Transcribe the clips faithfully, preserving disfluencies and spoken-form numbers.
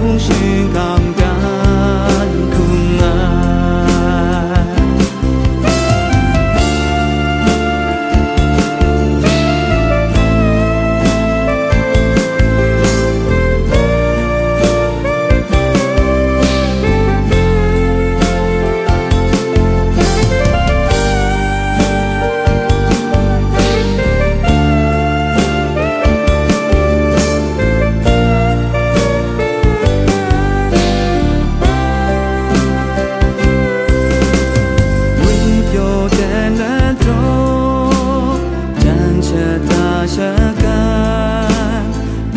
Hpung shingkang dan hkung ai. Wunpyaw dan ladraw, jan shata shagan,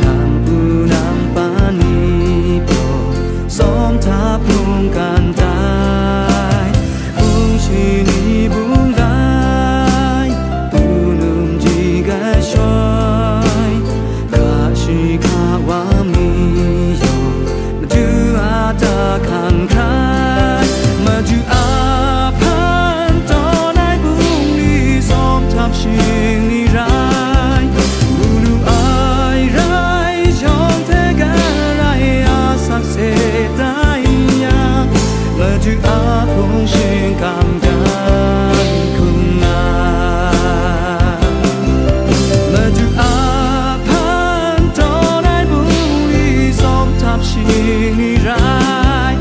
lam u lam pa ni pyaw, sawm hta hpung kan tai. Hpung shini bung lai, punung ji kashoi, hka shi hka wa mi yawng, Madu a da hkang hkrai, Madu a hpan tawn ai bungli, sawm htap shingni rai, mu lu ai rai, yawng hte gara ai a sakse tai yang, Madu a hpung shingkang dan hkung ai. Madu a hpan tawn ai bungli, sawm htap shingni rai,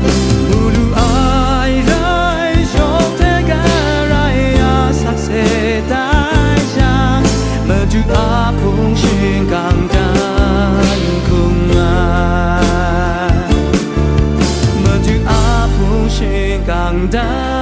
mu lu ai rai, yawng hte gara ai a sakse tai yang, Madu a hpung shingkang dan hkung ai. Madu a hpung shingkang dan